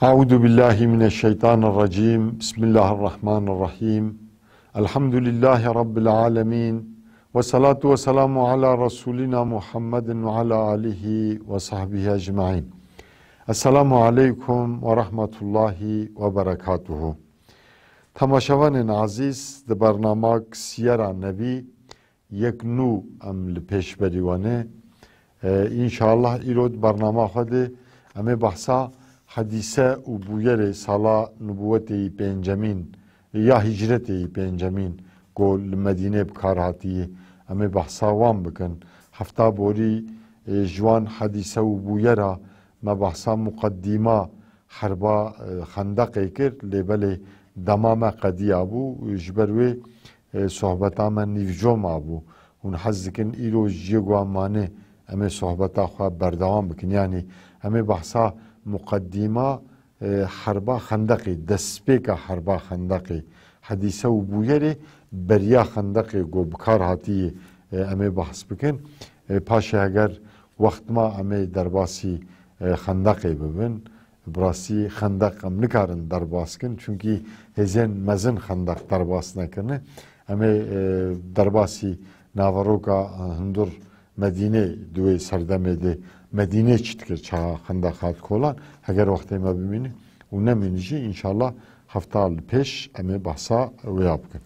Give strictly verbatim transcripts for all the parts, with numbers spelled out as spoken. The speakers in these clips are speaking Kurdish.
أعوذ بالله من الشيطان الرجيم. بسم الله الرحمن الرحيم. الحمد لله رب العالمين. والصلاة والسلام على رسولنا محمد وعلى آله وصحبه أجمعين. السلام عليكم ورحمة الله وبركاته. Temaşevanên ezîz, di bernamak Siyera Nebî yek nû em li pêşberî we ne. E, înşallah îro di bernama xwe de em ê behsa hedîse û bûyerê sala nubûwetê yî pêncemîn ya hicretê yî pêncemîn ku li Medînê bi kar hatiyê, em ê behsa wan bikin. Hefta borî, e, ji wan hedîse û bûyera me behsa muqeddîma herba, e, Xendeqê kir, lê belê dema me qediya bû, ji ber wê, e, sohbeta me nîvco mabû. Hûn hez dikin îro ji yê guan mane em ê sohbeta xwe berdewam bikin. Yanî em ê behsa muqeddîma, e, herba Xendeqê, destpêka herba Xendeqê, hedîse û bûyerê beriya Xendeqê ku bi kar hatiyê, e, em ê behs bikin. E, paşê heger wext ma em ê derbasî, e, Xendeqê bibin. Bi rastî Xendeq em nikarin derbas kin, çunkî hêzên mezin Xendeq derbas nekirine. Em ê, e, derbasî naveroka, e, hundir Medînê di wê serdemê de Medînê çi dikir, çaxa Xendeq hat kolan, heger wextê me bimîne û nemîne jî, înşallah hefta li pêş em ê behsa wêya bikin.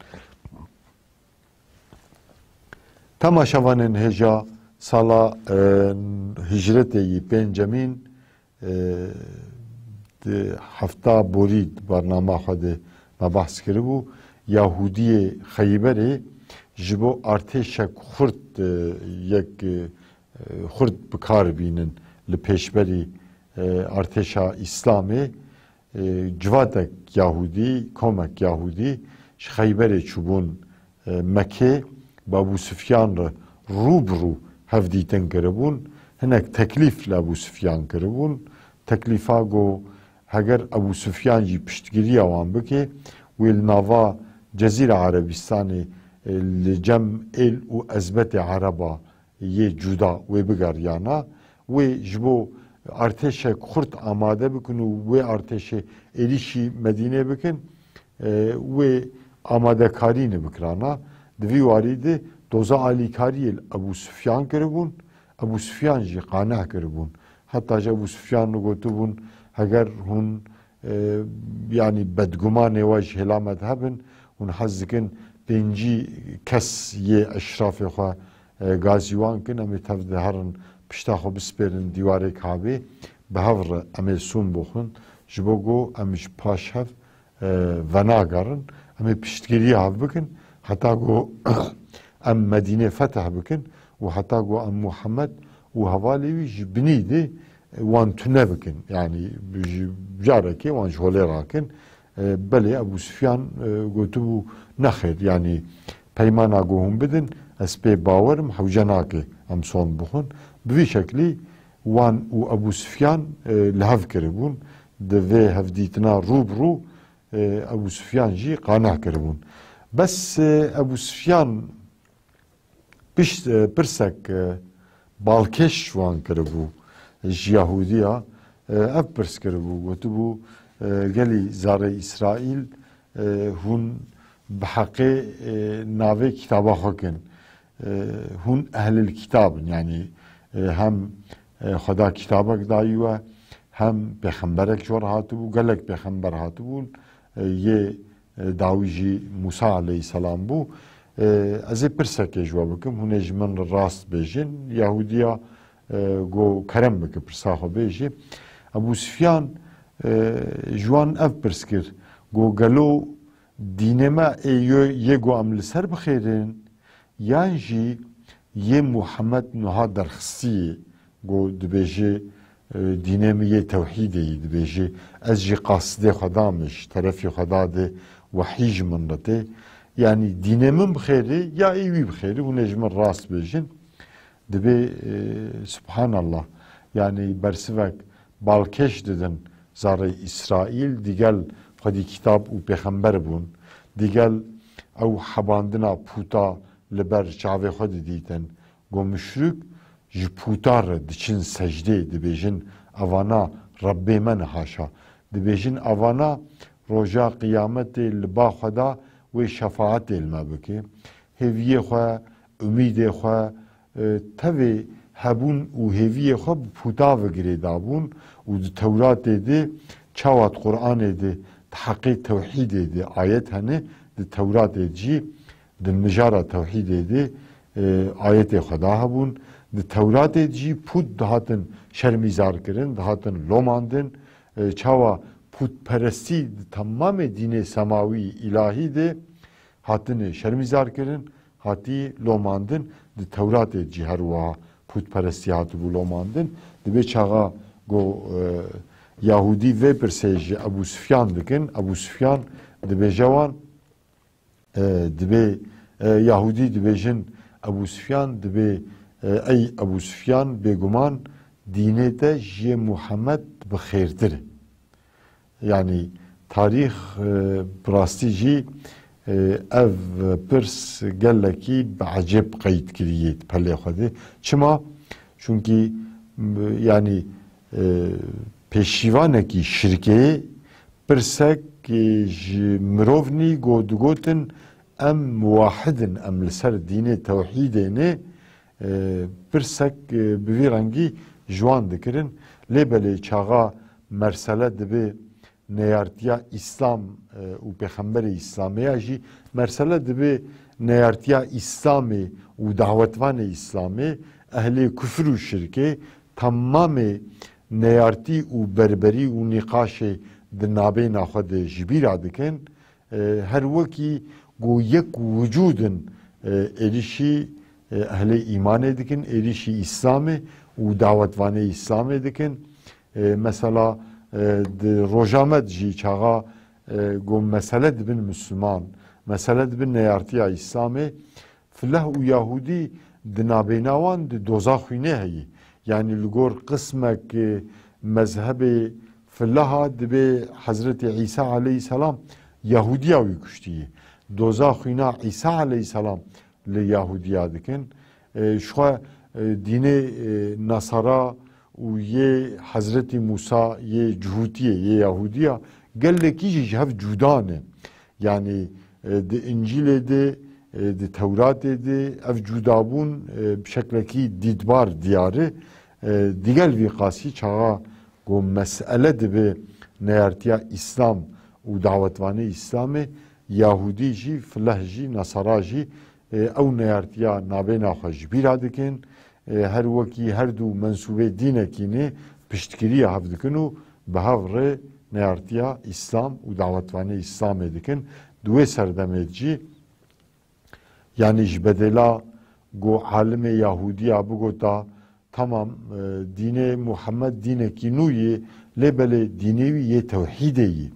Temaşevanên hêja sala, e, hicretê yî pêncemîn, e, di hefta borî di bernama xwe de me behs kiribû. Yahûdiyê Xeyberê ji bo artêşek xurt, e, yek, e, xurt bi kar bînin li pêşberî, e, artêşa Îslamê. E, civatek Yahûdî, komek Yahûdî ji Xeyberê çûbûn, e, Mekê, bi Ebû Sufyan re rû bi rû hevdîtin kiribûn. Hinek teklîf li Ebû Sufyan kiribûn. Teklîfa got, heger Ebû Sufyan jî piştgiriya wan bike, wê li nava Cezîra Erebîstanê, e, li cem êl û ezbetê Ereba yê cuda wê bigeriyana, wê ji bo artêşek xurt amade bikin û wê artêşê êrîşî Medînê bikin, e, wê amadekarî nebikirana. Di vî warî de doza alîkariyê li Ebû Sufyan kiribûn, Ebû Sufyan jî qaneh kiribûn. Heta ji Ebû Sufyan re gotibûn, heger hûn, e, yanî bedgumanê we ji hêla me de hebin, hûn hez dikin pêncî kes yê eşrafê xwe, e, gazî wan kin, em ê tev de herin pişta xwe bispêrin dîwarê Kabê, bi hev re em ê sûn bixwin, ji bo ku em ji paş hev, e, venagerin, em ê piştgiriya hev bikin, heta ku em Medînê fetih bikin û heta ku em Muhammed û hevalê wî ji binî de wan tune bikin. Yanî ji carekê wan ji holê rakin. E, belê Ebû Sufyan, e, gotibû, nexêr, yanî peymana ku hûn bidin, ez pê bawer im, hewce nake em son bixwin. Bi vî şeklî wan û Ebû Sufyan, e, li hev kiribûn. Di vê hevdîtina rû bi rû, e, Ebû Sufyan jî qaneh kiribûn. Bes, e, Ebû Sufyan pişt, e, pirsek, e, balkêş ji wan kiribû, ji Yahûdiya, e, ev pirs kiribû, gotibû, e, gelî zarê Îsraîl, e, hûn bi heqê, e, navê kitaba xwe kin. E, hûn ehlil kitab in, yanî, e, hem, e, Xweda kitabek dayî we, hem pêxemberek ji we re hatibû, gelek pêxember hatibûn, e, yê, e, dawî jî Mûsa aleyhisselam bû. E, ez ê pirsekê ji we bikim, hûn ê ji min re rast bêjin. Yahûdiya, e, got, kerem bike, pirsa xwe bêjê. Ebû Sufyan, e, ji wan ev pirs kir, got, gelo dînê me ê yo-, yê ku em li ser bixêrin, yan jî yê Muhammed nuha derxistiyê, ku dibêje, e, dînê min yê tewhîdê yî, dibêje, ez jî qasidê Xweda me, ji terefê Xweda de wehî ji min re tê. Yanî dînê min bixêrê, ya ê wî bixêrê, hûn ê ji min rast bêjin. Dibê, e, Subhanallah, yanî bersivek balkêş didin zarê Îsraîl, digel xwedî kitab û pêxember bûn, digel ew hebandina pûta li ber çavê xwe didîtin. Got, muşrik ji pûta re diçin secdê, dibêjin, evana Rebbê me ne, haşa. Dibêjin, avana roja qiyametê li ba xwe da wê şefaetê li me bike. Hêviyê xwe, umîdê xwe, e, tevê hebûn û hêviyê xwe bi pûta ve girêdabûn û di Tewratê de, çawa di Qur'anê de, di heqê tewhîdê de ayet hene, di Tewratê de jî di mijara tewhîdê de, e, ayetê Xweda hebûn. Di Tewratê de jî pût dihatin şermîzar kirin, dihatin lomandin. E, çawa pûtperestî di temamê dînê semawî, îlahî de hatine şermîzar kirin, hatî lomandin. Di Tewratê de jî her wiha pûtperestî hatibû lomandin. Dibê çaxa go, e, Yahûdî vê pirsê ji Ebû Sufyan dikin, Ebû Sufyan dibêje wan, E, dibê, e, Yahûdî dibêjin Ebû Sufyan, dibê, e, ey Ebû Sufyan, bêguman dînê te ji yê Muhammed bi xêrtir e. Yanî tarîx, e, bi rastî jî, e, ev pirs gelekî bi ecêb qeyd kiriye di pelê xwe de. Çima? Çunkî, m-, yanî, e, pêşîvanekî şirkeyê pirsek, e, ji mirov nî go digotin, em muwahid in, em li ser dînê tewhîdê ne, e, pirsek, e, bi vî rengî ji wan dikirin. Lê belê çaxa mersele dibe neyartiya Îslam, e, û Pêxemberê Îslamê ya jî mersele dibe neyartiya Îslamê û dawetvanê Îslamê, ehlê kufr û şirkê, temamê neyartî û berberî û nîqaşê di nabêna xwe de ji bîra dikin. E, her wekî ku yek wicûd in, e, êrîşî, e, ehlê îmanê dikin, êrîşî Îslamê û dawetvanê Îslamê dikin. E, mesela, e, di roja me de jî çaxa, e, ku mesele dibin Misliman, mesele dibin neyartiya Îslamê, Fileh û Yahûdî di nabêna wan di doza xwînê heye. Yanî li gor qismek, e, mezhebê Fileha dibê Hezretî Îsa aleyhisselam Yahûdiya wî kuştiye. Doza xwîna Îsa aleyhisselam li Yahûdiya dikin. E, ji xwe, e, dînê, e, Nasara û yê Hezretî Mûsa yê Cihûtiyê, yê Yahûdiya gelekî jî ji hev cuda ne. Yanî, e, di Încîlê de, e, di Tewratê de ev cudabûn, e, bi şeklekî dîtbar diyar e. E, digel vî qasî çaxa ku mesele dibe neyartiya Îslam û dawetvanê Îslamê, Yahûdî jî, Fileh jî, Nasara jî, e, ew neyartiya nabêna xwe ji bîra dikin. E, her wekî her du mensûbê dînekî ne piştgiriya hev dikin û bi hev re neyartiya Îslam û dawetvanê Îslamê dikin. Di wê serdemê de jî, yanî ji bedêla ku alimê Yahûdiya bigota, tamam, e, dînê Muhammed dînekî nû yê, lê belê dînê wî yê tewhîdê yî.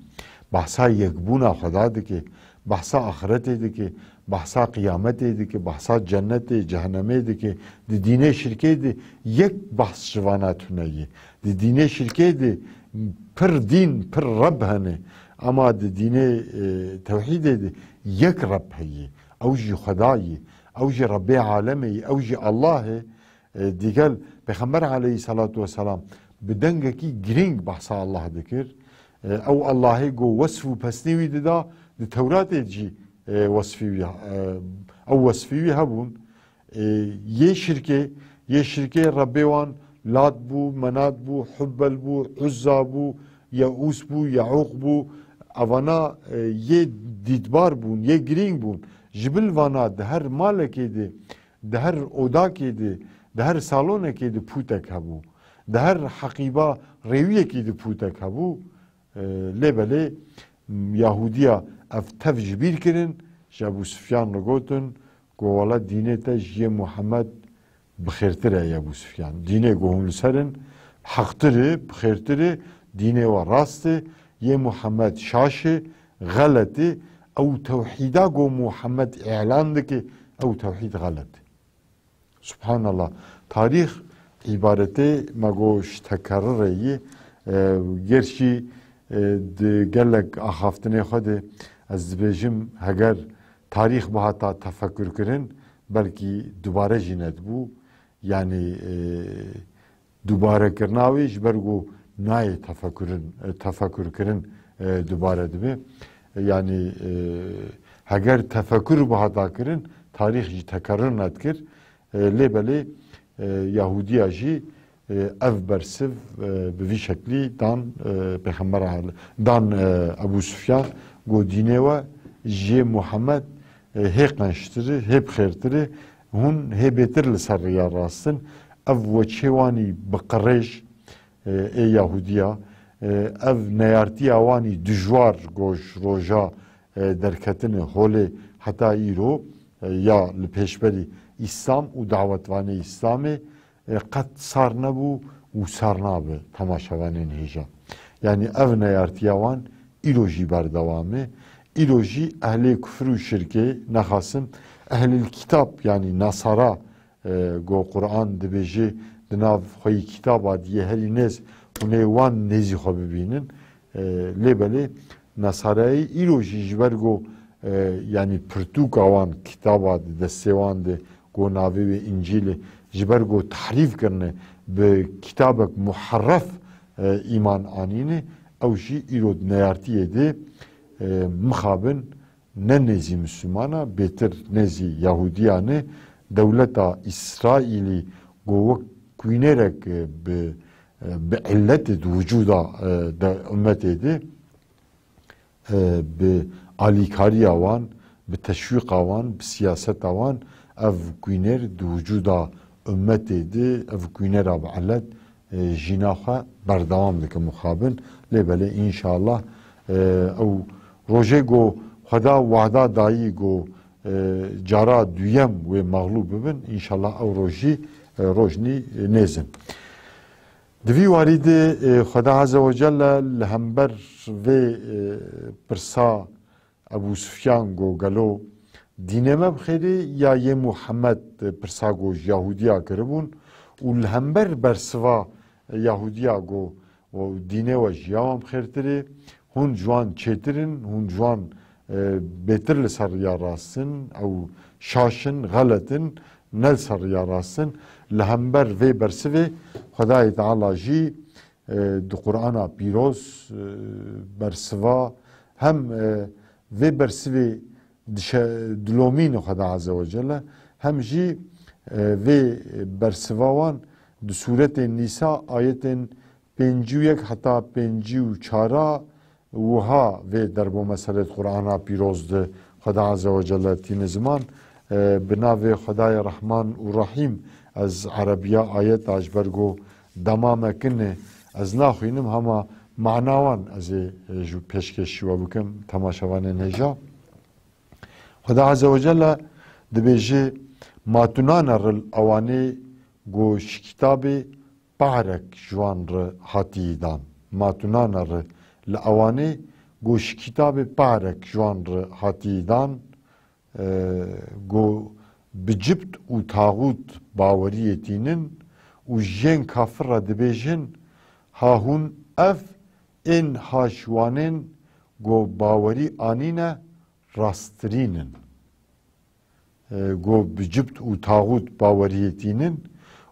Behsa yekbûna Xweda dike, behsa axiretê dike, behsa qiyametê dike, behsa cennetê, cehennemê dike. Di dînê şirkê de yek behs ji vana tune ye. Di dînê şirkê de pir dîn, pir Reb hene. Ama di dînê, e, tewhîdê de yek Reb heye. Ew jî Xweda ye. Ew jî Rebbê alemê ye. Ew jî Allah e. E, digel Pêxember aleyhisselatu vesselam bi dengekî girîng behsa Allah dikir. E, ew Allahê ku wesf û pesnê wî dida, di Tewratê de jî, e, wesfî wî, e, ew wesfî wî hebûn. E, yê şirkê, yê şirkê Rebbê wan Lat bû, Menat bû, Hubbel bû, Uzza bû, Yeûs bû, Yeûq bû. Evana, e, yê dîtbar bûn, yê girîng bûn. Ji bil vana di her malekê de, di her odakê de, di her salonekê de pûtek hebû. Di her heqîba rêwiyekî de pûtek hebû. E, lê belê Yahûdiya ev tev ji bîr kirin, ji Ebû Sufyan re gotin ku wela dînê te ji yê Muhammed bi xêrtir e, yê Ebû Sufyan. Dînê ku hûn li ser in, heqtir e, bi xêrtir e, dînê we rast e, yê Muhammed şaş e, xelet e, ew tewhîda ku Muhammed îlan dike, ew tewhîd xelet e. Subhanallah. Tarîx îbaretê me got ji tekerrurê yî. E, gerçî, e, di gelek axaftinê xwe de ez dibêjim, heger tarîx bihata tefekur kirin, belkî dubare jî nedibû. Yanî, e, dubarekirina wê ji ber ku nayê tefekurin, e, tefekur kirin, e, dubare dibe. E, yanî, e, heger tefekur bihata kirin, tarîx jî tekerrur nedikir. E, lê belê, e, Yahudiya jî, e, ev bersiv, e, bi vî şeklî dan, e, Pêxembera Al-, dan, e, Ebû Sufyan, got, dînê we jê Muhammed, e, hê qençtir e, hê bi xêrtir e, hûn hê bêtir li ser riya rast in. Ev weçê wanî bi qirêj, e, ê Yahudiya, e, ev neyartiya wanî dijwar go ji roja, e, derketinê holê heta îro, e, ya li pêşberî Îslam û dawetvanê Îslamê, e, qet sar nebû û sar nabe temaşevanên hêja. Yanî ev neyartiya wan îro jî berdewam e. Îro jî ehlê kufir û şirkê, nexasim ehlil kitab, yanî Nasara, e, go Quran dibêje, di nav xweyî kitaba diyê herî nêz hûn ê wan nêzî xwe bibînin. E, lê belê Nasarayê îro jî ji ber go, e, yanî pirtûka wan, kitaba di destê wan de go navê wê Încîl e, ji ber go tehrîf kirine, bi kitabek muherref, e, îman anîne, ew jî îro di neyartiyê de, e, mixabin ne nêzî Mislimana, bêtir nêzî Yahudiyan e. Dewleta Îsraîlî go wek kwînerek, e, bi, e, bi illetê di wicûda, e, de ummetê de, e, bi alîkariya wan, bi teşwîqa wan, bi siyaseta wan ev kwîner di wicûda ummetê de, ev kwînera bi illet, e, jîna xwe berdewam dike mixabin. Lê belê înşallah, e, ew rojê go Xweda wehda dayî go, e, cara duyem wê mexlûb bibin, înşallah ew rojî, e, rojnî, e, nêzin. Di vî warî de, e, Xweda Azze ve Celle li hember vê, e, pirsa Ebû Sufyan go gelo dînê me bi xêrê ya yê Muhammed, e, pirsa go ji Yahudiya kiribûn û li hember bersiva, e, Yahudiya go, o dînê we ji ya wan bi xêrtir e, hûn ji wan çêtir in, hûn ji wan, e, bêtir li ser riya rast in, ew şaş in, xelet in, ne li ser riya rast in. Li hember vê bersivê Xwedayê Teala jî, e, di Qur'ana pîroz, e, bersiva hem, e, vê bersivê dişe-, dilomîne Xweda Azze ve Celle, hem jî, e, vê bersiva wan di sûretên Nîsa ayetên pêncî û yek heta pêncî û çar a wiha vê derbo meselê di Qur'ana pîroz de Xweda Azze ve Celle tîne ziman. E, bi navê Xwedayê Rehman û Rehîm, ez erebiya ayeta ji ber ku dema me kin e, ez naxwînim, hema mana wan ez ê, e, ji pêşkêşî we bikim, temaşevanên hêja. Xweda Azze ve Celle dibêje, Ma tu nanere li ewanê ku ji kitabê parek ji wan re hatiyî dan. Ma tu nanere li ewanê ku ji kitabê parek ji wan re hatiyî dan, e, ku bi cibt û taxût baweriyê tînin û ji yên kafir re dibêjin, Ha hûn ev ên ha ji wanên ku bawerî anîne rastirîn in. E, ku bi cibt û taxût baweriyê tînin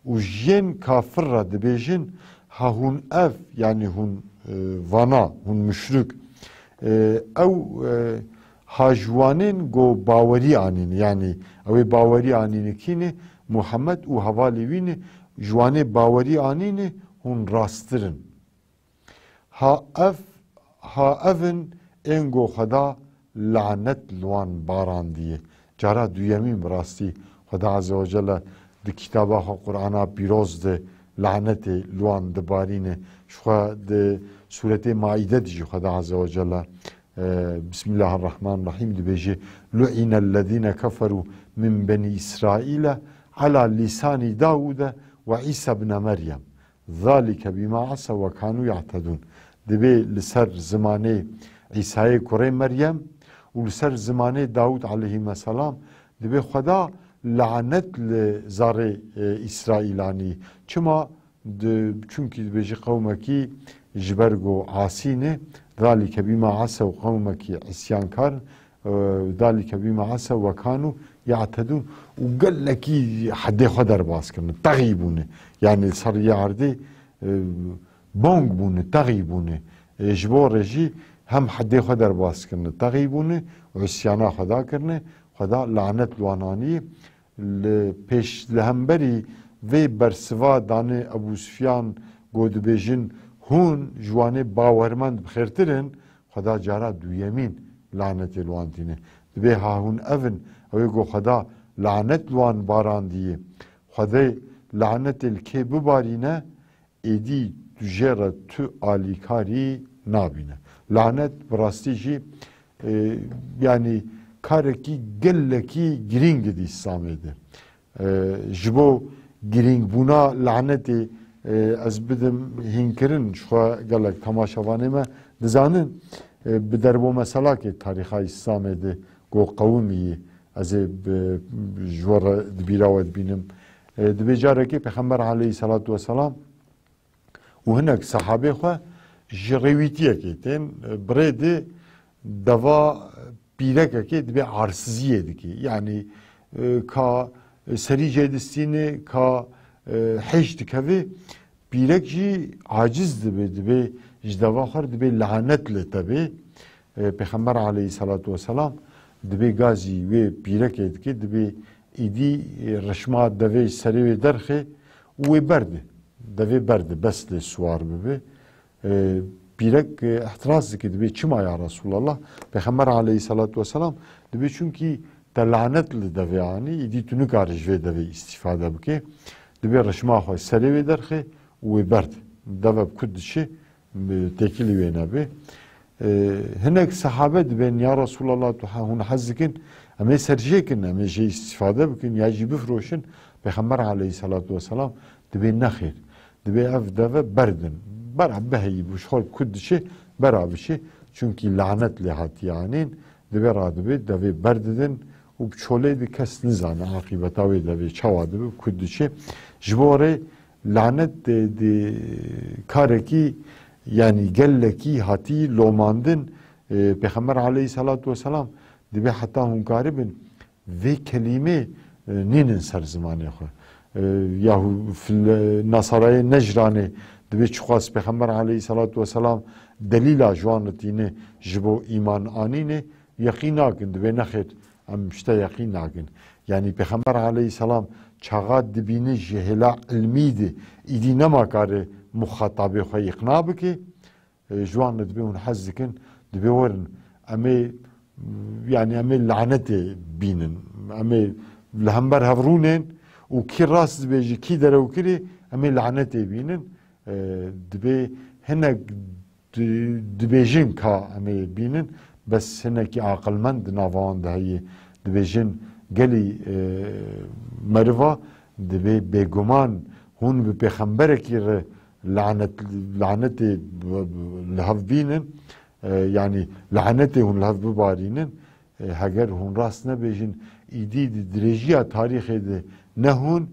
û ji yên kafir re dibêjin, Ha hûn ev, yanî hûn, e, vana, hûn muşrik, e, ew, e, ha ji wanên ku bawerî anîne, yanî ew ê bawerî anîne kî ne? Muhammed û hevalê wî ne, ji wanê bawerî anîne hûn rastir in. Ha ev, ha ev in ên ku Xweda lanet li wan barandiye. Cara duyemîn bi rastî Xweda Azze ve Celle di kitaba xwe Qur'ana pîroz de lanetê li wan dibarîne. Ji xwe di sûretê Maîde de jî Xweda Azze ve Celle, e, Bismillahirrahmanirrahîm dibêje, Lu'inellezîne keferû min benî Îsraîle ala lîsanî Dawûde ve Îsa bne Meryem. Zalike bîma asew ve kanû ya'tedûn. Dibê li ser zimanê Îsayê kurê Meryem û li ser zimanê Dawûd aleyhîmeselam dibê Xweda lanet li zarê, e, Îsraîlanî. Çima? Di, çunkî dibêjî qewmekî ji ber ku asî ne, zalike bîma asew, qewmekî isyankar in, e, zalike bîma asew ve kanû ya'tedûn û gelekî hedê xwe derbas kirine, texî bûne. Yanî li ser riya erdê, e, bong bûne, texî bûne. E, ji bo re jî hem hedê xwe derbas kirine, texî bûne, usyana Xweda kirine, Xweda lanet li wan anî. Li pêş, li hemberî vê bersiva dane Ebû Sufyan, got dibêjin, hûn ji wanê bawermend bi xêrtir in, Xweda cara duyemîn lanetê li wan tîne. Dibê ha hûn ev in, ew ê ku Xweda lanet li wan barandiye. Xwedê lanetê li kê bibarîne, êdî tu jê re tu alîkarî nabîne. Lanet bi rastî jî, e, yanî karekî gelekî girîng e di Îslamê de. E, ji bo girîngbûna lanetê, e, ez bidim hînkirin, ji xwe gelek temaşevanê me dizanin, e, bi derbo meselakê tarîxa Îslamê de go qewimî, ez ê bi, ji we re di bîra we dibînim. E, dibê carekê Pêxember aleyhisselatu vesselam û hinek sehabê xwe ji rêwîtiyekê tên, e, bi rê de deva pîrekekê dibê arsiziyê dike. Yanî, e, ka serî jê distîne, ka, e, hêj dikeve, pîrek jî aciz dibe, dibê ji deva xwe re dibê lanet li te bê. E, Pêxember aleyhisselatu vesselam dibê gazî wê pîrekê dike, dibê îdî, e, rişma devê ji serê wê derxe û wê berde. Devê berde, bes lê siwar bibe. E, pîrek, e, ihtiras dike, dibê, çima ya Resulallah? Pêxember aleyhisselatu vesselam dibê, çunkî te lanet li devê anî, îdî tu nikarî ji vê devê îstîfade bike. Dibê rişma xwe serê wê derxe û wê berde. Deve bi kut diçe, têkilî wê nebe. E, hinek sehabe dibên, ya Resulallah, tu he-, hûn hez dikin, em ê ser jê kin, em ê jê îstîfade bikin, ya jî bifiroşin. Pêxember aleyhisselatu vesselam dibê, nexêr. Dibê ev deve berdin. Bera biheyî, bi ji xwe kut diçe, bera biçe. Çunkî lanet lê hatiye anîn. Dibê radibê, devê berdidin û bi çolê de kes nizane aqîbeta wê devê çawa dibe, bi kut diçe. Ji bo rê lanet de, de karekî, yanî gelekî hatî lomandin. E, Pêxember aleyhisselatu vesselam dibê heta hûn karibin vê kelîmê, e, nînin ser zimanê xwe. E, yahu fil-, Nasarayê Necranê dibê çiqas Pêxember aleyhisselatu vesselam delîla ji wan re tîne ji bo îman anînê, yeqîn nakin, dibê nexêr, em ji te yeqîn nakin. Yanî Pêxember aleyhisselam çaxa dibîne ji hêla ilmî de îdî nema kare muxatabê xwe îqna bike. E, ji wan re dibê hûn hez dikin, dibê werin, em ê, yanî em ê lanetê bînin. Em ê li hember hev rûnên û kî rast dibêjî, kî derewkirî, em ê lanetê bînin. E, dibê hinek di-, dibêjin ka em ê bînin, bes hinekî aqilmend di nava wan de heye. Dibêjin, gelî, e, meriva dibê bêguman hûn bi pêxemberekî re lanet, lanetê b-, b-, li hev bînin, e, yanî lanetê hûn li hev bibarînin, e, heger hûn rast nebêjin, îdî di dirêjiya tarîxê de ne hûn,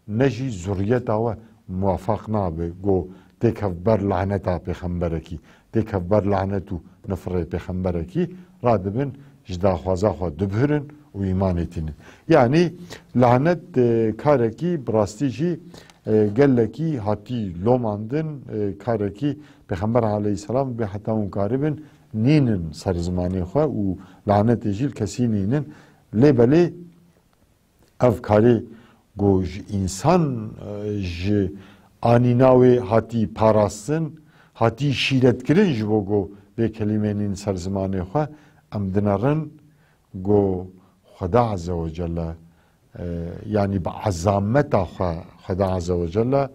ne jî zuriyeta we muwafaq nabe, go têkev ber laneta pêxemberekî, têkev ber lanet û nifirê pêxemberekî, radibin ji daxwaza xwe dibhirin û îmanê tînin. Yanî lanet, e, karekî bi rastî jî, e, gelekî hatî lomandin, e, karekî Pêxember aleyhisselam bê heta hûn karibin nînin ser zimanê xwe û lanetê jî li kesî nînin. Lê belê ev karê ku ji însan, e, ji anîna wê hatî parastin, hatî şîretkirin ji bo ku vê kelîmê nîn ser zimanê xwe, em dinerin ku Xweda Azze ve Celle, e, yanî bi ezameta xwe Xweda Azze ve Celle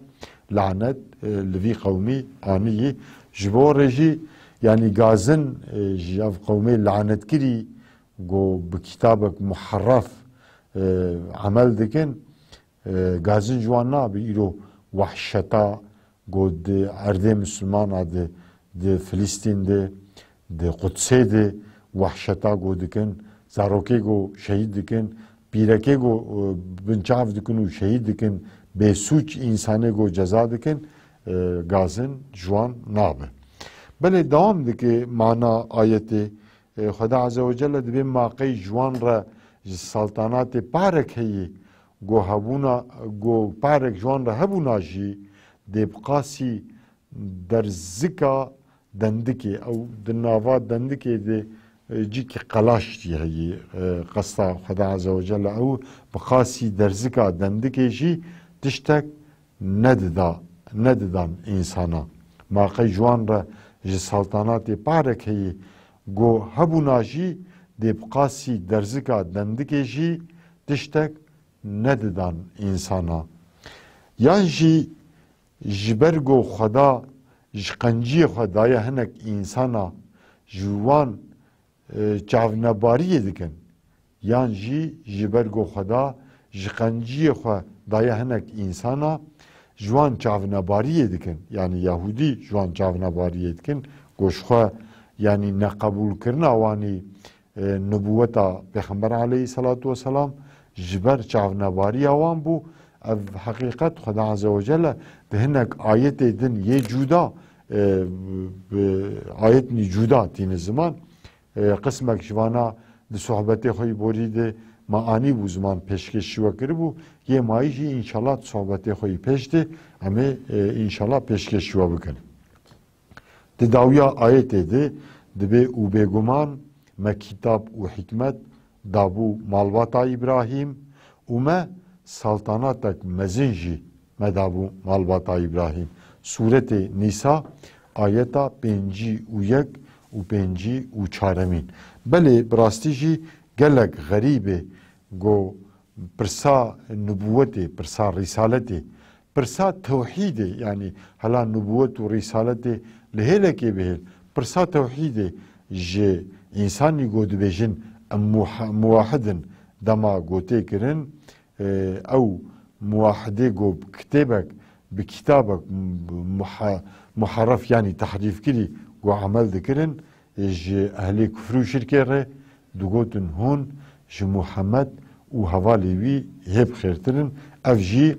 lanet, e, li vî qewmî aniyî. Ji bo rê jî, yanî gazin, e, ji ev qewmê lanetkirî, ku bi kitabek muherref, e, emel dikin, e, gazin ji wan nabe. Îro wehşeta ku di erdê misilmana de, di Filistîn de, di Qudsê de wehşeta ku dikin, zarokê ku şehîd dikin, pîrekê ku, e, binçav dikin û şehîd dikin, bêsûc însanê ku ceza dikin, e, gazin ji wan nabe. Belê dewam dike mana ayetê, e, Xweda Azze ve Celle dibê ma qey ji wan re ji saltanatê parek heye, go hebûna, go parek ji wan re hebûna jî dê bi qasî derzika dendikê, ew di nava dendikê de, e, cîkî qelaş jî heyî, e, qesta Xweda Azze ve Celle ew bi qasî derzika dendikê jî tiştek nedida, nedidan însana. Ma qey ji wan re ji saltanatê parek heyî, go hebûna jî dê bi qasî derzika dendikê jî tiştek nedidan însana. Yan jî ji ber go Xweda ji qenciyê xwe daye hinek însana, ji wan, e, çavnebariyê dikin. Yan jî ji ber go Xweda ji qenciyê xwe daye hinek însana, ji wan çavnebariyê dikin. Yanî Yahûdî ji wan çavnebariyê dikin. Go ji xwe, yanî neqebûlkirina wanî, e, nubûweta Pêxember aleyhisselatu vesselam ji ber çavnebariya wan bû. Ev heqîqet Xweda Azze ve Celle di hinek ayetê din yê cuda, e, bi ayetnî cuda tîne ziman. E, qismek ji vana di sohbetê xwe yî borî de me anî bû ziman, pêşkêş ji we kiribû. Yê mayî jî înşallah di sohbetê xwe yî pêş de em ê, e, înşallah pêşkêş ji we bikin. Di dawiya ayetê de dibê û bêguman me kitab û hikmet dabû malbata Îbrahîm û me saltanatek mezin jî me dabû malbata Îbrahîm. Sûretê Nîsa, ayeta pêncî û yek û pêncî û çaremîn. Belê bi rastî jî gelek xerîb e, go pirsa nubûwetê, pirsa rîsaletê, pirsa tewhîdê, yanî hela nubûwet û rîsaletê li hêlekê bihêl, pirsa tewhîdê ji însanî go dibêjin em muha-, muwahid in, dema gotê kirin, e, ew muwahidê go bi kitêbek, bi kitabek, muha-, muharref, yanî tehrîfkirî go emel dikirin, ji ehlê kufrî û şirkê re digotin, hûn ji Muhammed û hevalê wî hê bi xêrtir in. Ev jî,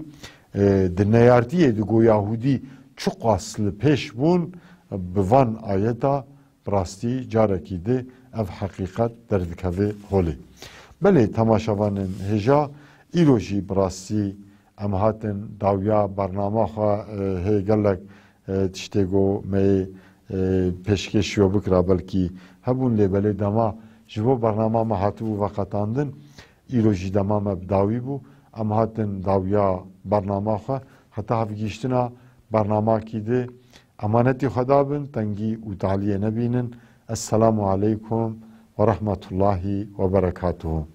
e, di neyartiyê digo Yahûdî çiqas li pêş bûn, bi van ayeta bi rastî carekî di ev heqîqet derdikeve holê. Belê, temaşevanên hêja, îro jî bi rastî em hatin dawiya bernama xwe, e, hê gelek, e, tiştê go me yê, e, pêşkêş yo bikira, belkî hebûn, lê belê dema ji bo bernama me hatibû veqetandin, îro jî dema me bi dawî bû. Em hatin dawiya bernama xwe. Heta hevgihîştina bernamakî di, emanetî Xweda bin, tengî û taliyê nebînin. Esselamu aleykum ve rahmetullahi ve berekatuhu.